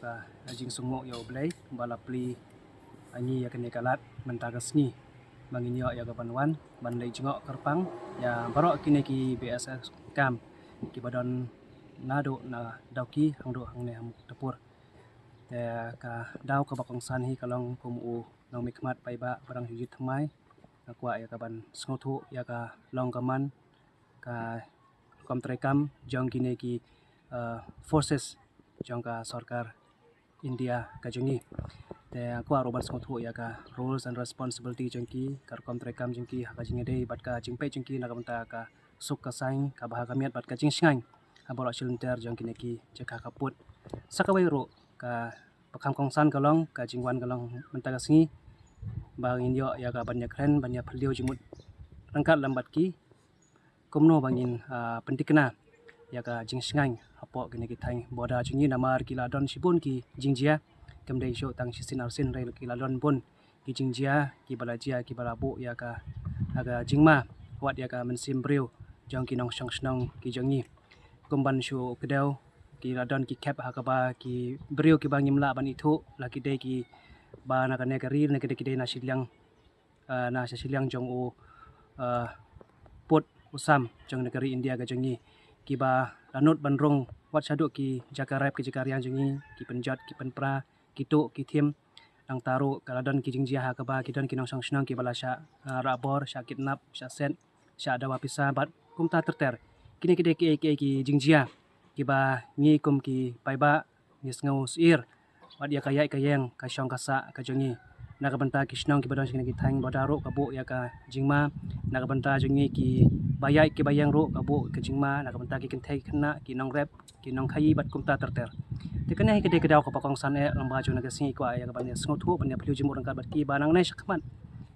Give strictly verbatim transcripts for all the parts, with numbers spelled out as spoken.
Ka jingsngew ïa U Blei ba la plie ïa ngi ïa kane ka lad mynta ka sngi ba ngin ïoh ïa ka ban wan ban leit jngoh kyrpang ïa baroh kine ki BSF camp kiba don naduh na Dawki hangduh hangne ha Mukdapur. Te ka daw kaba kongsan hi ka long kum u nongmihkhmat paidbah ba dang shu jied thymmai. Nga kwah ïa ka ban sngewthuh ïa ka long ka man ka rukom treikam jong kine ki, eh, forces jong ka sorkar India ka jong ngi. Te nga kwah ruh ban sngewthuh ïa ka roles and responsibility jong ki, ka rukom treikam jong ki ha ka jingïadei bad ka jingpeit jong ki na ka bynta ka suk ka saiñ, ka bha ka miat bad ka jingshngaiñ ha baroh shi lynter jong kine ki jaka ka pud. Sa kawei ruh kaba kham kongsan ka long ka jingwan ka long mynta ka sngi ba ngin ïoh ïa ka ban ïakren ban ïaphylliew jingmut ryngkat lem bad ki kumno ba ngin, ah, pynthikna ïa ka jingshngaiñ hapoh kine ki thaiñ border jong ngi namar ki la don shibun ki jingjia. Kam dei shuh tang shisien arsien hynrei ki la don bun ki jingjia kiba la jia kiba la buh ïa ka, ïa ka jingma wat ïa ka mynsiem briew jong ki nongshong shnong ki jong ngi. Kum ban shu kdew ki la don ki khep ha kaba ki briew kiba ngim lah ban ithuh la ki dei kiba na kane ka ri ne ki dei ki dei na shiliang, eh, na sha shiliang jong u, eh, pud u sam jong na ka ri India ka jong ngi kiba la nud ban rung wat shaduh ki jaka rep ki jaka riang jong ngi ki pynjot ki pynpra ki tuh ki thim. Nangta ruh ka la don ki jingjia ha kaba ki don ki nongshong shnong kiba la shah, ah, rah bor, shah kidnap, shah set, shah dawa pisa bad kumta ter ter. Kine ki dei kiei kiei ki jingjia kiba ngi kum ki paidbah ngi sngew syier wat ïa ka ïaid ka ïeng ka shong ka sah ka jong ngi na ka bynta ki shnong kiba don sha kine ki thaiñ border ruh ka buh ïa ka jingma, na ka bynta jong ngi kiba ïaid kiba ïeng ruh ka buh ka jingma, na ka bynta ki kynthei ki khynnah ki nongrep ki nongkhaïi bad kumta ter ter. Te kane hi ka dei ka daw kaba kongsan eh lyngba jong na ka sngi kwah ïa ka ban ïa sngewthuh ban ïa phylliew jingmut ryngkat bad ki ba nangne shakhmat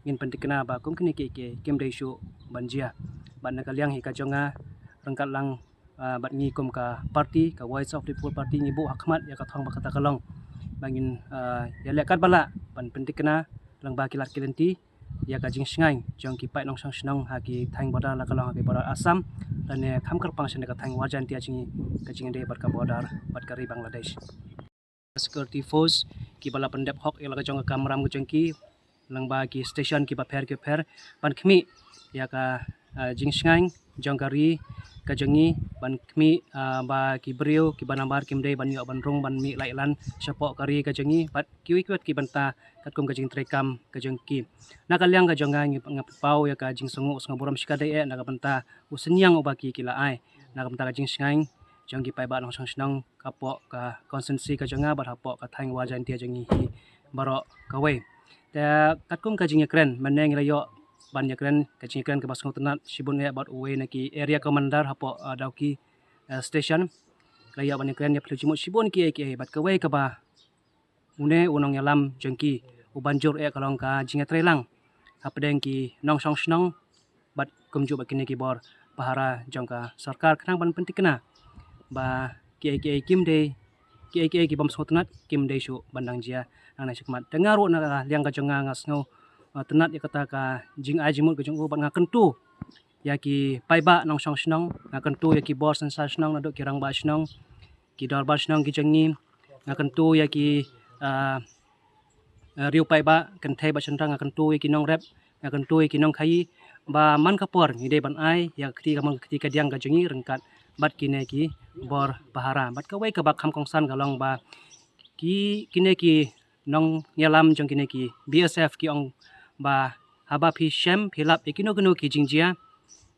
ngin pynthikna ba kum kine kiei kiei kim dei shuh ban jia. Bad na ka liang hi ka jong nga ryngkat lang, ah, bad ngi kum ka party ka Voice of the People Party ngi buh ha khmat ïa ka thong ba kata ka long ba ngin, ah, ïaleh katba lah ban pynthikna lyngba ki lad ki lynti ïa ka jingshngaiñ jong ki paid nongshong shnong ha ki thaiñ border la ka long ha ki border Assam lane kham kyrpang shane ka thaiñ War Jaintia jong ngi ka jingïadei bad ka border bad ka ri Bangladesh. Security force kiba la pyndep hok ïa la ka jong ka kamram ka jong ki lyngba ki station kiba pher kiba pher ban khmih ïa ka, ah, jingshngaiñ jong ka ri ka jong ngi ban khmih, ah, ba ki briew kiba namar kim dei ban ïoh ban rung ban mih lait lan shapoh ka ri ka jong ngi bad kiwei kiwei ki bynta katkum ka jingtreikam ka jong ki. Na ka liang ka jong nga ngi nga pynpaw ïa ka jingsngew sngewburom shikatdei eh na ka bynta u synñiang uba ki ki la ai na ka bynta ka jingshngaiñ jong ki paidbah nongshong shnong hapoh ka constituency ka jong nga bad hapoh ka thaiñ War Jaintia jong ngi hi baroh kawei. Te katkum ka jingïakren mynne ngi la ïoh ban ïakren ka jingïakren kaba sngewtynnat shibun eh bad uwei na ki area commander hapoh, ah, Dawki, ah, station. La ïoh ban ïakren ïa phylliew jingmut shibun kiei kiei bad kawei kaba une u nongïalam jong ki u ban jur eh ka long ka jingïatreilang hapdeng ki nongshong shnong bad kumjuh bad kine ki bor pahara jong ka sorkar khnang ban pynthikna ba kiei kiei kim dei kiei kiei ki bym sngewtynnat kim dei shuh ban dang jia nangne shakhmat. Te nga ruh na ka liang ka jong nga nga sngew, uh, tynnat ïa kata ka jingai jingmut ka jong u bad nga kyntu ïa ki paidbah nongshong shnong, nga kyntu ïa ki bor synshar shnong naduh ki rangbah shnong, ki dorbar shnong ki jong ngi, nga kyntu ïa ki, ah, ah, riew paidbah kynthei bad shynrang, nga kyntu ïa ki nongrep, nga kyntu ïa ki nongkhaïi ba man ka por ngi dei ban ai ïa ka kti ka mon ka kti ka diang ka jong ngi ryngkat bad kine ki bor pahara. Bad kawei kaba kham kongsan ka long ba ki kine ki nongïalam jong kine ki BSF ki ong ba haba phi shem phi lap ïa kino kino ki jingjia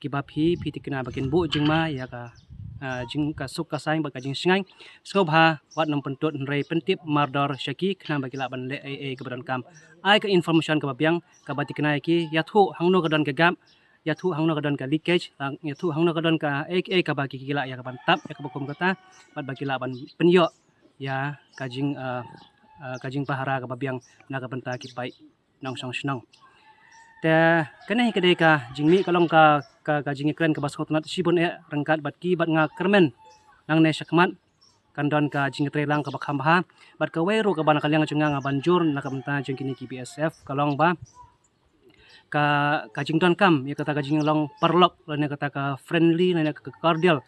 kiba phi phi thikna ba kin buh jingma ïa ka, ah, jing ka suk ka saiñ bad ka jingshngaiñ. Sngewbha wat nym pyntut hynrei pyntip mardor sha ki khnang ba ki lah ban leh ei ei kaba donkam. Ai ka information kaba biang kaba thikna ïa ki, ïathuh hangno ka don ka gap, ïathuh hangno ka don ka leakage, ah, ïathuh hangno ka don ka ei ei kaba ki ki lah ïa ka ban tap ïa kaba kum kata bad ba ki lah ban pynïoh ïa ka jing, ah, ah, ka jingpahara kaba biang na ka bynta ki paid nongshong shnong. Te kane hi ka dei ka jingmih ka long ka, ka, ka jingïakren kaba sngewtynnat shibun eh ryngkat bad ki bad nga kyrmen nangne shakhmat kan don ka jingïatreilang kaba kham bha bad kawei ruh kaba na ka liang jong nga nga ban jur na ka bynta jong kine ki BSF ka long ba ka, ka jingdonkam ïa kata ka jinglong paralok lane kata ka friendly lane ka cordial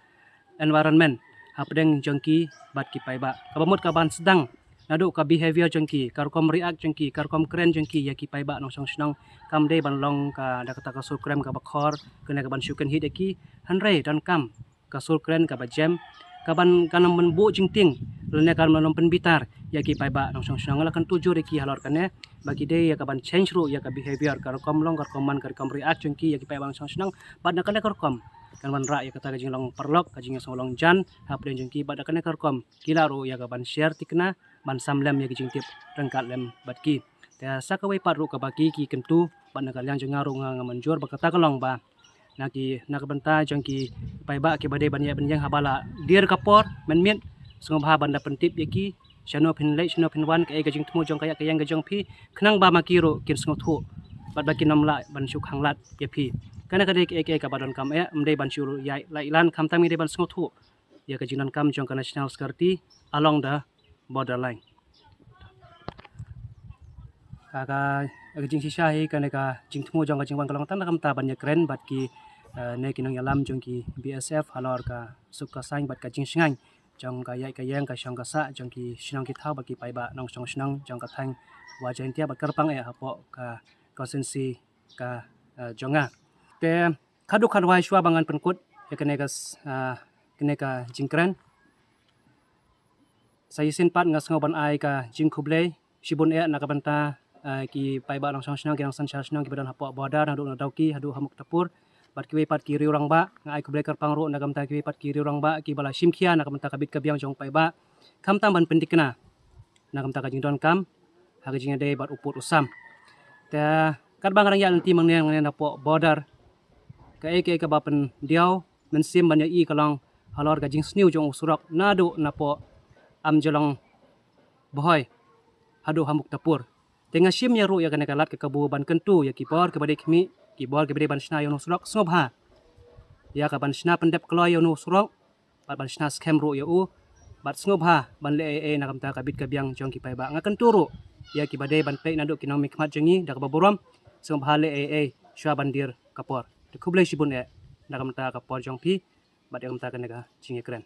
environment hapdeng jong ki bad ki paidbah. Kaba mut ka ban sdang naduh ka behavior jong ki, ka rukom react jong ki, ka rukom kren jong ki ïa ki paidbah nongshong shnong, kam dei ban long ka da kata ka sur kren kaba khor, kane kaban shu kynhit ïa ki, hynrei donkam ka sur kren kaba jem, kaban kan ym pynbuh jingtieng lane kan ym pynbitar ïa ki paidbah nongshong shnong. La kyntu jur ïa ki halor kane ba ki dei ïa kaban change ruh ïa ka behavior, ka rukom long, ka rukom man, ka rukom react jong ki ïa ki paidbah nongshong shnong. Bad na kane ka rukom kan wanrah ïa kata ka jinglong paralok, ka jingïasngew long jan hapdeng jong ki. Bad na kane ka rukom ki lah ruh ïa kaban share thikna, ban sam lem ïa ki jingtip ryngkat lem bad ki. Te sa kawei pat ruh kaba ki ki kyntu, bad na ka liang jong nga ruh nga, nga mynjur ba kata ka long ba na ki, na ka bynta jong ki paidbah kiba dei ban ïaid ban ïeng haba la dier ka por mynmiet, sngewbha ban da pyntip ïa ki shano phin leit, shano phin wan, kaei ka jingthmu jong ka ïaid ka ïeng ka jong phi, khnang ba ma ki ruh kin sngewthuh bad ba kin ym lah ban shu khanglad ïa phi. Kane ka dei kaei kaei kaba donkam eh, ym dei ban shu ïaid lait lan, khamtam ngi dei ban sngewthuh ïa ka jingdonkam jong ka National Security along the borderline. Ka, ka, ka jingshisha hi kane ka jingthmu jong ka jingwan ka long tang na ka bynta ban ïakren bad ki, eh, ne ki nongïalam jong ki B S F halor ka suk ka saiñ bad ka jingshngaiñ jong ka ïaid ka ïeng, ka shong ka sah jong ki shnong ki thaw bad ki paidbah nongshong shnong jong ka thaiñ Wah Jaintia bad kyrpang eh hapoh ka constituency ka, eh, jong nga. Te khadduh khadwai shuwa ba ngan pynkut ïa kane ka s-, ah, kane ka jingkren, sa shisien pat nga sngew ban ai ka jingkhublei shibun eh na ka bynta, ah, ki paidbah nongshong shnong, ki nongsynshar shnong kiba don hapoh border, naduh na Dawki haduh ha Muktapur, bad kiwei pat ki riew rangbah. Nga ai khublei kyrpang ruh na ka bynta kiwei pat ki riew rangbah kiba la shim khia na ka bynta ka bit ka biang jong u paidbah, khamtam ban pynthikna na ka bynta ka jingdonkam ha ka jingïadei bad u pud u sam. Te katba nga dang ïaid lynti mynne mynne napoh border, kaei kaei kaba pyndiaw mynsiem ban ïohi ka long halor ka jingsniew jong u surok naduh napoh Amjolong Bhoi haduh ha Muktapur. Te nga shim ïa ruh ïa kane ka lad ka kabu ban kyntu ïa ki bor kiba dei khmih, ki bor kiba dei ban shna ïa une u surok, sngewbha ïa ka ban shna pyndep kloi ïa une u surok, bad ban shna skhem ruh ïa u, bad sngewbha ban leh ei ei na ka bynta ka bit ka biang jong ki paidbah. Nga kyntu ruh ïa kiba dei ban peit naduh ki nongmihkhmat jong ngi da kaba burom, sngewbha leh ei ei shuwa ban dier ka por. Te khublei shibun eh na ka bynta ka por jong phi bad ïa ka bynta kane ka jingïakren.